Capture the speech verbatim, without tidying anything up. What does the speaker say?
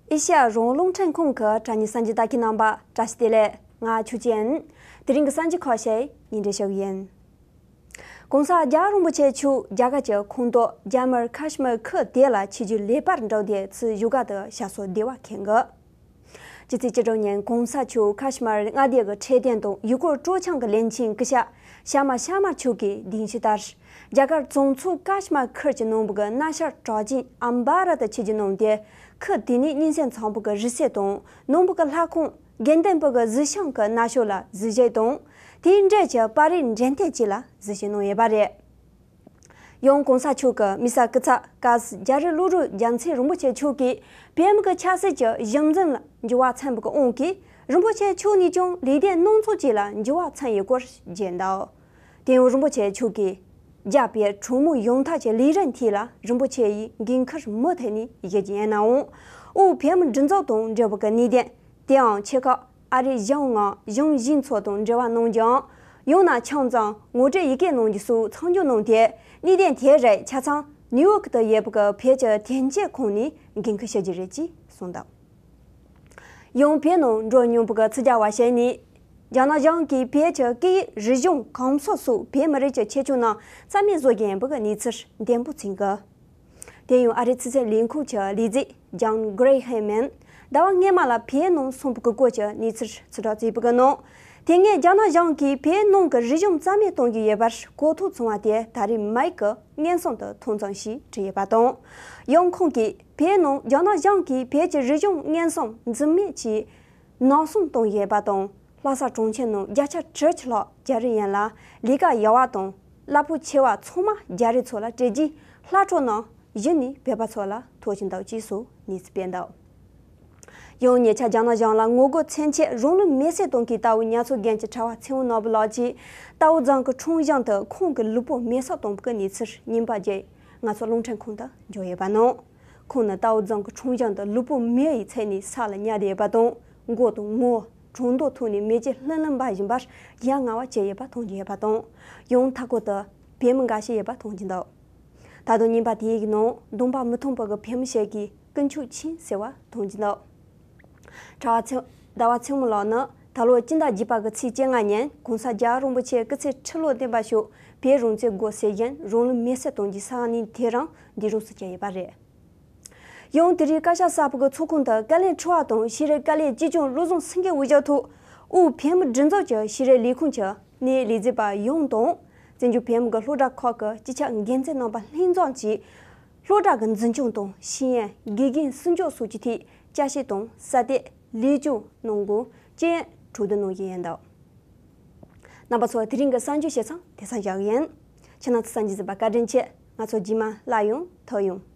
ཨེ་ཤ་ཡ་རང་དབང་རླུང་འཕྲིན་ཁང་གི་དྲ་བརྙན་གསར་འགྱུར་ལྟ་མཁན་རྣམ་པ་བཀྲ་ཤིས་བདེ་ལེགས། ང་ཆོས་ཅན། དེ་རིང་གི་གསར་འགྱུར་ཁག་ཞིག་སྙན་སྒྲོན་ཞུ་གི་ཡིན། གོང་ས་རྒྱལ་བ་རིན་པོ་ཆེ་མཆོག་རྒྱ་གར་གྱི་ཁོངས་གཏོགས་རྒྱ་དམར་ཁ་ཤི་མིར་ཁུལ་དེ་ལ་ཆིབས་བསྒྱུར་ལེགས་པར་འགྲོ་དེ་ཚུར་བཞུགས་སྒར་དུ་ཞབས་སོར་བདེ་བར་འཁེལ་གི། ཕྱི་ཚེས་བཅུ་དྲུག་ཉིན་གོང་ས་མཆོག་ཁ་ཤི་མིར་མངའ་སྡེ་གི་འཕྲོད་བསྟེན་དང་ཡུལ་སྐོར་སྤྲོ་འཆམ་གྱི་བློན་ཆེན་སྐུ་ཞབས་ཤར་མ་ཤར་མ་མཆོག་གིས་གདན་ཞུས་ལྟར། རྒྱ་གར་བྱང་ཕྱོགས་ཀ་ཤི་མིར་ཁུལ་གྱི་ནང་པའི་གནའ་ཤུལ་གྲགས་ཅན་ཨམ་བྷ་ར་དུ་ཆིབས་བསྒྱུར་གནང་སྟེ། ཁུལ་དེ་ནས་གཉན་སྲིན་ཚང་པའི་རི་རྩེ་དང་ནང་པའི་ལྷ་ཁང་། དགེ་ལྡན་པའི་གཟིམ་ཤག་གི་གནའ་ཤུལ་ལ་གཟིམ་དཔྱད་དང་། དེའི་འབྲེལ་གྱི་པར་རིས་འགྲེམས་སྟོན་བཅས་ལ་གཟིམ་ཞིབ་གནང་ཡོད་པ་རེད། ཡང་གོང་ས་མཆོག་གི་མི་བསད་སྐུ་ཚབ་བཀའ་ཟུར་རྒྱ་རི་བློ་གྲོས་རྒྱལ་མཚན་རིན་པོ་ཆེ་མཆོག་གིས་བོད་མི་གི་ཆབ་སྲིད་ཀྱི་གཞི་འཛིན་ལ་འགྱུར་བ་ཕྱིན་པའི་དབང་གིས། རིན་པོ་ཆེ་མཆོག་ནས་ཀྱང་ལས་དོན་སྣ་ཚོགས་བཅས་ལ་འགྱུར་བ་ཕྱིན་ཡོད་སྐོར་བརྗོད་འདུག་དེ་ཡང་རིན་པོ་ཆེ་མཆོག་གིས། རྒྱ་བོད་གྲོས་མོལ་ཡོང་ཐབས་ཀྱི་ལས་རིམ་ཐད་ལ་རིན་པོ་ཆེ་ཡིས་འགན་ཁུར་མུ་མཐུད་ནས་བཞེས་ཀྱི་ཡིན་ནའང་། དབུས་བོད་མིའི་སྒྲིག་འཛུགས་དང་འབྲེལ་བའི་གནད་དོན། དེའང་ཆེད་ཁག་ཨ་རིའི་གཞུང་ངམ་གཞུང་གཞན་ཚོ་དང་འབྲེལ་བ་གནང་རྒྱུའམ། ཡང་ན་ཆ་ཚང་ངོ་སྤྲོད་ཡི་གེ་གནང་རྒྱུ་སོགས་མཚམས་འཇོག་གནང་སྟེ། གནད་དོན་དེ་རིགས་ཆ་ཚང་ནིའུ་ཡོག་ཏུ་ཡོད་པའི་བོད་ཀྱི་དོན་གཅོད་ཁང་ནས་འགན་ཁུར་ཞུ་རྒྱུ་རེད་ཅེས་གསུངས་འདུག་ཡང་བོད་ནང་འགྲོ་མྱོང་བའི་ཚིག་རྒྱག་པ་ཞིག་ནས། རྒྱ་ནག་གཞུང་གིས་བོད་ཀྱི་སྐད་ཡིག་རིག་གཞུང་གོམས་སྲོལ་སོགས་བོད་མི་རིགས་ཀྱི་ཁྱད་ཆོས་རྣམས་རྩ་མེད་བཟོ་རྒྱུ་ཡིན་པའི་གནས་ཚུལ་བདེན་པོ་བྱུང་གི། དེ་ཡང་ཨ་རིའི་ཕྱི་སྲིད་ལས་ཁུངས་ཀྱི་ལས་བྱེད་ཇོན་གྷི་རེ་ཧེམ་ཟླ་བ་སྔོན་མ་ལ་བོད་ནང་སོང་བའི་སྐོར་གྱི་གནས་ཚུལ་ཕྱིར་བསྒྲགས་བྱས་པའི་ནང་། དེ་སྔོན་རྒྱ་ནག་གཞུང་གིས་བོད་ནང་གི་རིག་གཞུང་རྩ་མེད་གཏོང་གི་ཡོད་པར་གོ་ཐོས་བྱུང་བ་དེ་ད་རེས་མ་ཡིག་གི་སྔོན་བྱོན་དུ་ཐོན་ཙང་ཞེས་བྲིས་ཡོད་པ་དང་། ཡང་ཁོང་གིས་བོད་ནང་རྒྱ་ནག་གཞུང་གིས་བོད་ཀྱི་རིག་གཞུང་དངོས་སམ་འཛིན་མེད་ཀྱིས་ནག་སྲུང་གཏོང་ཡོད་པ་དང་། ལྷ་ས་གྲོང་ཁྱེར་ནང་བརྒྱ་ཆ་དྲུག་ཅུ་ལྷག་རྒྱ་རིགས་ཡིན་ལ། ལས་ཀ་ཡག་པ་དང་གླ་ཕོགས་ཆེ་བ་ཚང་མ་རྒྱ་རིགས་ཚོ་ལ་སྤྲད་རྗེས། ལྷག་འཕྲོ་རྣམས་གཞི་ནས་བོད་པ་ཚོ་ལ་ཐོབ་ཀྱིན་འདུག་ཅེས་སོགས་གནས་ཚུལ་སྤེལ་འདུག་ཡང་ཉེ་ཆར་རྒྱ་ནག་གཞུང་ལ་ངོ་རྒོལ་མཚོན་ཆེད་རང་ལུས་མེར་སྲེག་གཏོང་མཁན་རྟའུ་ཉ་མཚོ་རྒན་གྱི་གྲྭ་བ་ཚེ་དབང་ནོར་བུ་ལགས་ཀྱིས་རྟའུ་རྫོང་གི་ཁྲོམ་གཞུང་དུ་ཁོང་གི་ལུས་པོ་མེར་སྲེག་བཏང་བའི་གནས་ཚུལ་རྙིང་པ་བརྒྱུད་ང་ཚོ་རླུང་འཕྲིན་ཁང་དུ་འབྱོར་ཡོད་པ་ནང་། ཁོང་ནི་རྟའུ་རྫོང་གི་ཁྲོམ་གཞུང་དུ་ལུས་པོ་མེ་ཡིས་ཚིག་ནས་ས་ལ་ཉལ་བསྡད་ཡོད་པ་དང་། མགོ་དང་ངོ་བོ་གྲང་མདོག་ཐོག་ནས་མེ་ལྕེ་ལྷུང་ལྷུང་འབར་བཞིན་པར་ཡ་ང་བ་བྱས་ཡོད་པ་མཐོང་རྒྱུ་ཡོད་པ་དང་། ཡང་མཐའ་འཁོར་དུ་བོད་མི་འགའ་ཞིག་ཡོད་པ་མཐོང་རྒྱུ་འདུག་ད་དུང་རྙིང་པ་དེའི་ནང་གདོང་པ་མི་མཐོང་བ་གི་བོད་མི་ཞིག་གིས་ཀུན་སྤྱོད་ཕྱིན་ཟེར་བ་མཐོང་རྒྱུ་འདུག་གྲྭ་བ་ཚེ་ཟླ་བ་ཚེ་དབང་ལགས་ནི་ད་ལོ་སྤྱི་ཟླ་བརྒྱད་པ་གི་ཚེས་བཅོ་ལྔ་ཉིན་གོང་ས་རྒྱལ་བ་རིན་པོ་ཆེ་སྐུ་ཚེ་ཁྲི་ལོ་བརྟན་པ་ཤོག་བོད་རང་བཙན་དགོས་ཟེར་བཞིན་རང་ལུས་མེར་སྲེག་གཏོང་རྒྱུའི་ས་གནས་དེ་རང་འདི་རུ་སུ་བྱས་ཡོད་པ་རེད། ཡང་དེ་རིང་བཀའ་ཤག་གསར་པ་གི་ཚོགས་ཁང་དུ་བཀའ་བློན་ཁྲི་པ་དང་ཤེས་རིག་བཀའ་བློན་ཅི་ཅུང་བློ་བཟང་སེང་གེ་འོས་ཤོག་ཐོག་དབུས་བོད་མིའི་སྒྲིག་འཛུགས་ཀྱི་ཤེས་རིག་ལས་ཁུངས་ཀྱི་གནད་ལས་བྱེད་པ་ཡོངས་དང་། བཙན་བྱོལ་བོད་མི་གི་སློབ་གྲྭ་ཁག་གི་སྤྱི་ཁྱབ་འགན་འཛིན་རྣམ་པ་ལྷན་འཛོམས་ཀྱིས། སློབ་གྲྭ་གི་འཛིན་སྐྱོང་དང་ཤེས་ཡོན་དགེ་རྒན་སྲིད་སྐྱོང་སོགས་ཀྱི་ཐད་བསྐྱར་ཞིབ་དང་གསལ་བསྟོད་ལེགས་བཅོས་གནང་དགོས་ཅེས་གྲོས་བསྡུར་གནང་བཞིན་ཡིན་འདུག་རྣམ་པ་ཚོ་དེ་རིང་གི་གསར་འགྱུར་བཤད་སྟངས་དེ་ཙམ་བཞག་གི་ཡིན། ཁྱེད་རྣམ་ཚོ་གསར་འགྱུར་གཟིགས་པར་བཀའ་དྲིན་ཆེ། ང་ཚོ་རྗེས་མ་སླར་ཡང་ཐུག་ཡོང་།